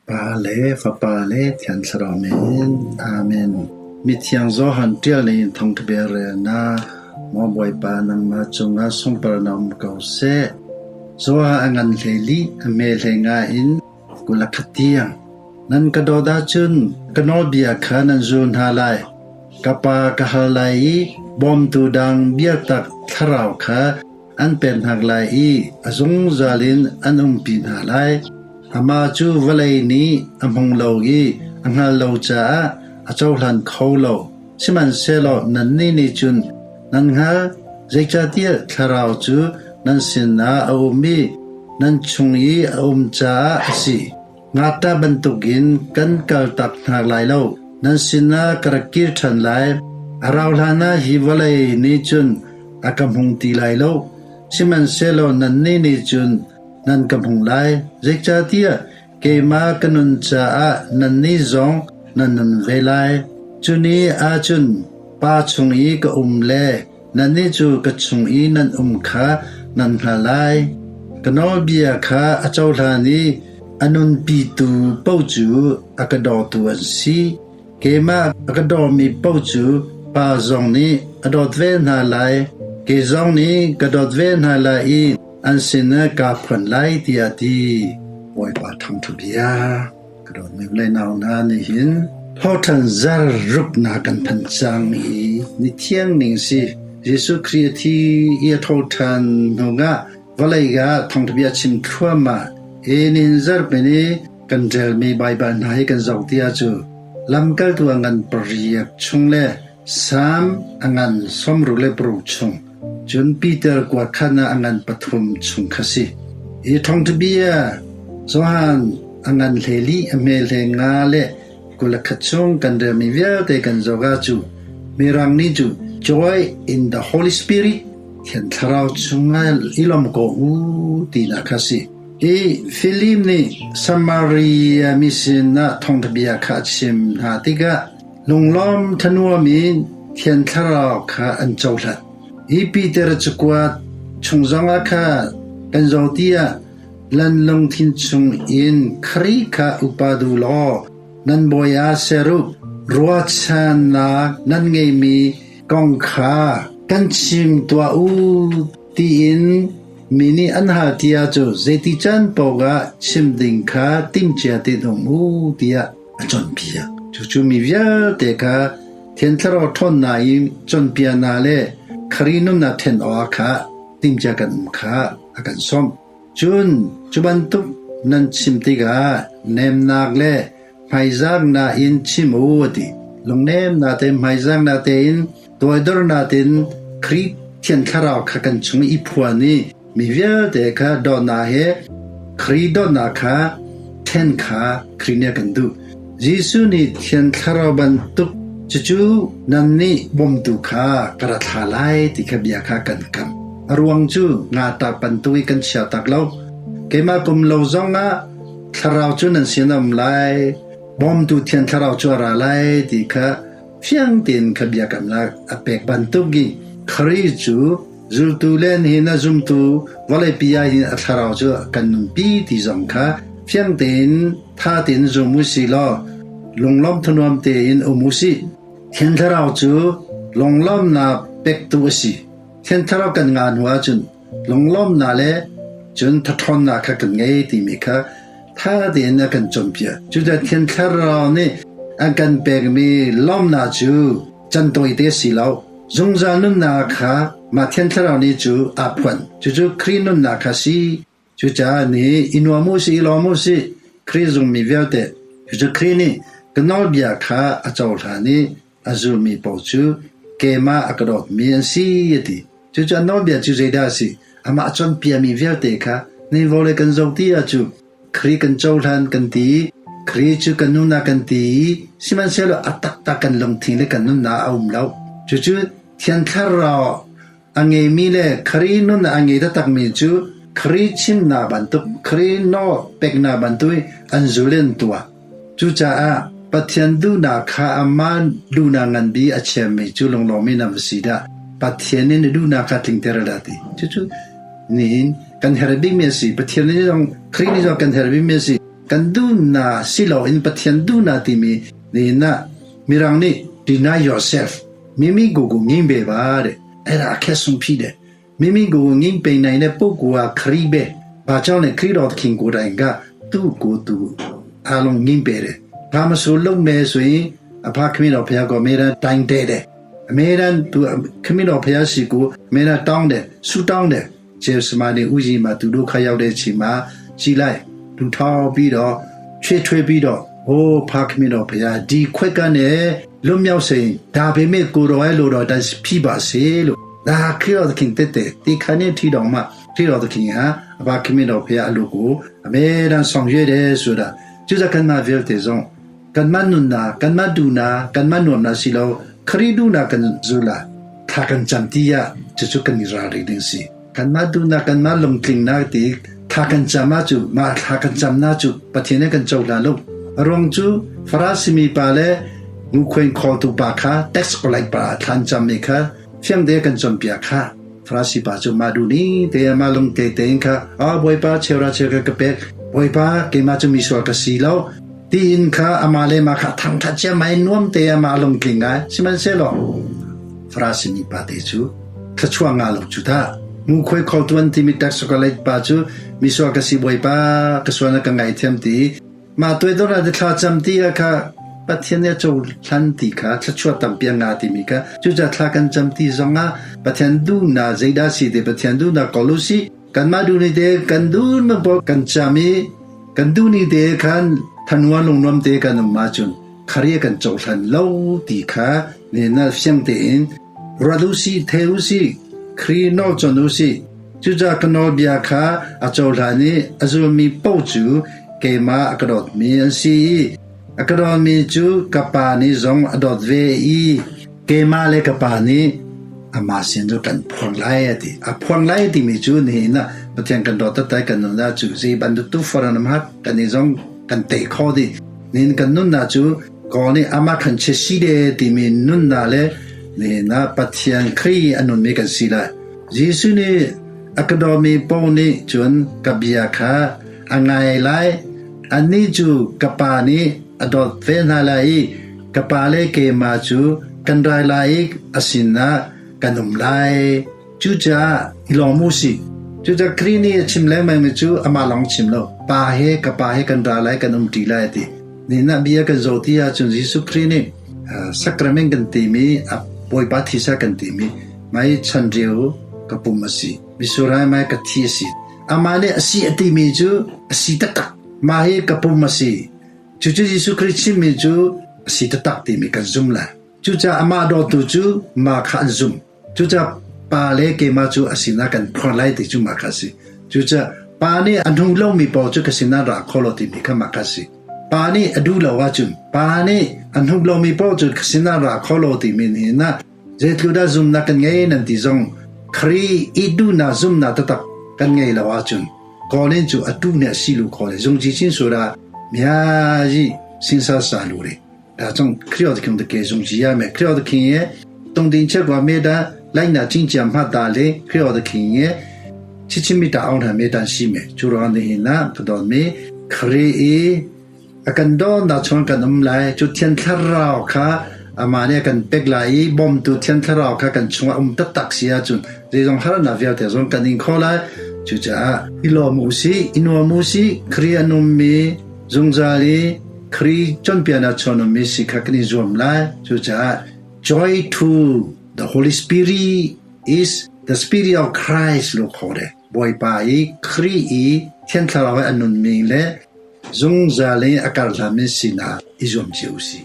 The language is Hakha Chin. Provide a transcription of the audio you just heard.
Pa le Fapa le Thiang Thlarau min. Amen. Mithiang Johan ṭial ning thawngṭha bia relnak Maw Bawipa nangmah cungah sunparnak um ko seh. Johan a ngan hlei li, a hme hlei nga in 20 khat tiang. Nan ka dawt ahcun ka nawlbia kha nan zul hna lai. Ka Pa ka hal lai i bawmtu dang biatak thlarau kha an pek hna lai i a zungzal in an umpi hna lai. Amah cu vawlei nih a hmung lo i a hngal lo caah a cohlan kho lo. Sihmanhsehlaw nannih nih cun nan hngalh, zeicahtiah Thlarau cu nan sinah a um i nan chung i a um caah a si. Ngakṭah bantukin kan kaltak hna lai lo, nan sinah ka rak kir ṭhan lai. A rauhhlan ah hi vawlei nih cun a ka hmung ti lai lo, sihmanhsehlaw nannih nih cun nan ka hmuh lai, zeicahtiah keimah ka nun caah nannih zong nan nun ve lai. Cu ni ah cun Pa chung i ka um le nannih cu ka chung i nan um kha nan hngalh lai. Ka nawlbia kha a cohlan i a nunpitu paoh cu a ka dawtu an si. Keimah a ka dawmi paoh cu Pa zong nih a dawt ve hna lai, kei zong nih ka dawt ve hna lai i an sinah kaa phuan lai, tiah a ti. Bawipa thangṭhat bia. Ka dawtmi le nau hna nih hin thawṭhan zar ruknak kan phan cang i ni thiang ning si. Jesuh Khrih a thi i a thoṭhan hnuah vawlei ah thawngṭha bia chim thluahmah i nin zarhpi ni kan relmi Baibal hna hi kan zoh ti ahcun lamkaltu a ngan pariat chung le Salm a ngan 66 chung, cun Peter kuakhan ah a ngan pathum chung kha si. Hi thawngṭha bia Johan a ngan hlei a hme hlei nga le 21 chung kan relmi vialte kan zoh ah cu Mirang nih cu Joy in the Holy Spirit Thiang Thlarau chungah i lawm ko u tinak kha si. Hi Filip nih Samaria mi sinah thawngṭha bia kha a chim hna tikah lunglawm thanuam in Thiang Thlarau kha an cohlan. Hi Peter cakuat chung zongah kha kan zoh tiah lan lungthin chung in Khrih kha upa duh law nan bawi ah ser u. Ruahchannak nan ngeimi kong kha kan chim tuah u tiin mi nih an hal tiah cu zeiti caan paoh ah chim ding kha timhcia tein um u tiah a cawnpiak. Cucu mi vialte kha Thiang Thlarau ṭhawnnak in cawnpiaknak le Khrih nunnak ṭhen awkah kha timhcia kan um kha a kan sawmh. Cun cu bantuk nan chim tikah nemnak le hmaizahnak in chim u a ti. Lungnemnak te hmaizahnak tein toidornak tein Khrih Thiang Thlarau kha kan chung i phuan i mi vialte kha dawtnak he Khrih dawtnak kha ṭhen kha Khrih nih a kan duh. Jesuh nih Thiang Thlarau bantuk cucu nannih bawmtu kha ka ra thlah lai ti kha bia kha kan kam. A ruang cu nga tak bantuk i kan chia tak lo. Keimah kum lo zongah Thlarau cu nan sin a um lai, bawmtu Thiang Thlarau cu a ra lai ti kha fiang tein kha biakamnak a pek bantuk i Khrih cu zultu len hin a zumtu vawleipi ah hin a thlarau cu kan nunpi ti zong kha fiang tein tha tein zum u si law lunglawm thanuam tein um u sih. Thiang Thlarau cu lunglawmnak pektu a si. Thiang Thlarau kan ngah hnu ahcun lunglawmnak le cun thathawnnak kha kan ngei timi kha tha tein a kan cawnpiak. Cucaah Thiang Thlarau nih a kan pekmi lawmnak cu can tawite a si lo. Zungzal nunnak kha mah Thiang Thlarau nih cu aa phuan. Cucu Khrih nunnak kha a si. Cucaah ni i nuam u sih, i lawm u sih, Khrih zummi vialte. Cucu Khrih nih ka nawlbia kha a cohlan i a zulmi paoh cu keimah a ka dawtmi an si, a ti. Cucaah nawlbia cu zeidah a si? Amah a cawnpiakmi vialte kha ni vawlei kan zoh ti ah cu Khrih kan cohlan kan ti i Khrih cu kan nunnak kan ti i sihmanhsehlaw a taktak kan lungthin le kan nunnak a um lo. Cucu Thiang Thlarau a ngeimi le Khrih nun a ngei taktakmi cu Khrih chimnak bantuk, Khrih nawl peknak bantuk in an zul in an tuah. Cucaah Pathian duhnak kha amah duhnak ngan bik a chiami cu lunglawmmi nan va si dah. Pathian nih na duhnak kha tlingter a dah ti. Cucu nihin kan herh bikmi a si. Pathian nih zong Khrih nih zong kan herh bikmi a si. Kan duhnak si loin Pathian duhnak timi nihin ah Mirang nih deny yourself မိမိကိုယ်ကိုငြင်းပယ်ပါတဲ့အဲ့ဒါအခက်ဆုံးဖြစ်တယ်မိမိကိုယ်ကိုငြင်းပယ်နိုင်တဲ့ပုဂ္ဂိုလ်ဟာခရစ်ပဲ။ဘာကြောင့်လဲခရစ်တော်သခင်ကိုယ်တိုင်ကသူ့ကိုယ်သူအားလုံးငြင်းပယ်တယ်။ဘာမဆိုလုပ်မယ်ဆိုရင်အဖခမင်းတော်ဘုရားကအမြဲတမ်းတိုင်တဲ့တယ်။အမြဲတမ်းသူခမင်းတော်ဘုရားရှိကိုအမြဲတမ်းတောင်းတယ်ဆူတောင်းတယ်။ဂျေစမာနီဥယျာဉ်မှာသူတို့ခရောက်တဲ့အချိန်မှာကြည်လိုက်လူထောက်ပြီးတော့ချွေးထွေးပြီးတော့ဟိုးဖခမင်းတော်ဘုရားဒီခွက်ကနေလွတ်မြောက်စေဒါပေမဲ့ကိုတော်ရဲ့လိုတော်တိုင်းဖြစ်ပါစေလို့ဒါခရစ်တော်သခင်တက်တဲ့ဒီခါနဲ့ထီတော်မှာခရစ်တော်သခင်ဟာအဘခမင်းတော်ဘုရားအလိုကိုအမြဲတမ်းဆောင်ရွက်တယ်ဆိုတာကျစကန်မာဗီလ်တေဇွန်ကန်မနုနာကန်မဒူနာကန်မနုနာစီလောခရီဒူနာကန်ဇူလာခါကန်ချမ်တီယာချချကန်ရာရီဒင်းစီကန်မဒူနာကန်မလုံကလင်းနာတီခါကန်ချမ်မာချူမာခါကန်ချမ်နာချူပတိနေကန်ချောလာလုံရုံချူဖရာစီမီပါလေငူခွင်ခေါ်တူပါခါ tax collect ပါထန်ချမ်မီခါ fiang te kan cawnpiak kha Farasi pa cu mah duh ning te mah lung te tein kha a Bawipa cheura cheu ka pek Bawipa keimah cu misual ka si lo tiin kha amah le mah kha thangṭhat cia mai nuam te amah lungtling ngai sihmanhsehlaw Farasi mi pa te cu thluachuah nga lo cu dah ngukhoi kholtu an timi tax collect pa cu misual ka si Bawipa ka sual na ka ngaihthiam ti Mah toidor ah thla cam ti ah kha Pathian nih a cohlan ti kha thluachuah tampi a ngah timi kha cucaah thla kan cam ti zongah Pathian duhnak zeidah si ti Pathian duhnak kawl u sih. Kanmah duh ni te kan duh na pawl kan cam i kan duh ni te khan thanuam lungnuam te kan um ahcun khari kan cohlan lo ti kha ne na fiang tein ruat u sih, the u sih, Khrih nawl cawn u sih. Cucaah ka nawlbia kha a cohlan i a zulmi paoh cu keimah a ka dawtmi an si i a ka dawtmi cu ka Pa nih zong a dawt ve i keimah le ka Pa nih amah sin cu kan phuang lai a ti. A phuang lai timi cu nihin ah Pathian kan dawt taktak kan nunnak cu zei bantuk tufaran um hak kan i zong kan tei kho dih. Nihin kan nunnak cu Kawl nih amah khan chia si de timi nunnak le nihin ah Pathian Khrih a nunmi kan si lai. Jesuh nih a ka dawmi paoh nih cun ka bia kha a ngai lai. Annih cu ka Pa nih a dawt ve hna lai i ka Pa le keimah cu kan rai lai i a sinah kan um lai. Cucaah i lawm u sih. Cucaah Khrih nih a chim lengmangmi cu amah lawng chim lo. Pa he ka Pa he kan ra lai, kan um ṭi lai a ti. Nihin ah bia kan zoh ti ahcun Jesuh Khrih nih sacrament kan timi a Bawipa thisa kan timi mai chanreu ka pum a si. Misurai mai ka thi a si. Amah nih a si a timi cu a si taktak. Mah hi ka pum a si. Cucu Jesuh Khrih chimmi cu a si taktak timi kan zum lai. Cucaah amah dawtu cu mah kha an zumh. Cucaah pa le keimah cu a sinah kan phuan lai ti cu mah kha a si. Cucaah pa nih a hnu lomi paoh cu ka sinah ra kho law timi kha mah kha a si. Pa nih a duh lo ahcun pa nih a hnu lomi paoh cu ka sinah ra kho law timi nih na zeitluk dah zumnak kan ngei nan ti zong Khrih i duhnak zumnak taktak kan ngei lo ahcun Kawlin cu a tu nih a si lu kho le zungji chin sura mya ji sinsa sa lu re ဒါကြောင့်ခရစ်တော်ခင်တကယ်ယုံကြည်ရမယ်ခရစ်တော်ခင်ရဲ့တုံတင်ချက်ကွာမေတ္တာလိုက်နာခြင်းကြံမှတ်တာလေခရစ်တော်ခင်ရဲ့ချစ်ချင်းမေတ္တာအောင်ထမေတ္တာရှိမယ်ကျူတော်နေနာကတော်မေခရီအကန်တော်နာချွန်ကန်အမ်လိုက်ကျူ天ထရောခါအမနေကန်ပက်လာဤဘုံတူ天ထရောခါကန်ချုံအုံတတက်စီအချွန်ဇေဇုံဟာနာဗီယတေဇုံကန်င်ခေါ်လာကျူချာအီလောမူစီအီနိုမူစီခရီအနုမီ Zungzal i Khrih cawnpiaknak chawhmi si kha kan i zuam lai. Cucaah joy to the Holy Spirit is the Spirit of Christ lo kho de. Bawipa i Khrih i Thiang Thlarau i a nunmi le zungzal i a karhlanmi sinak i zuam cio u sih.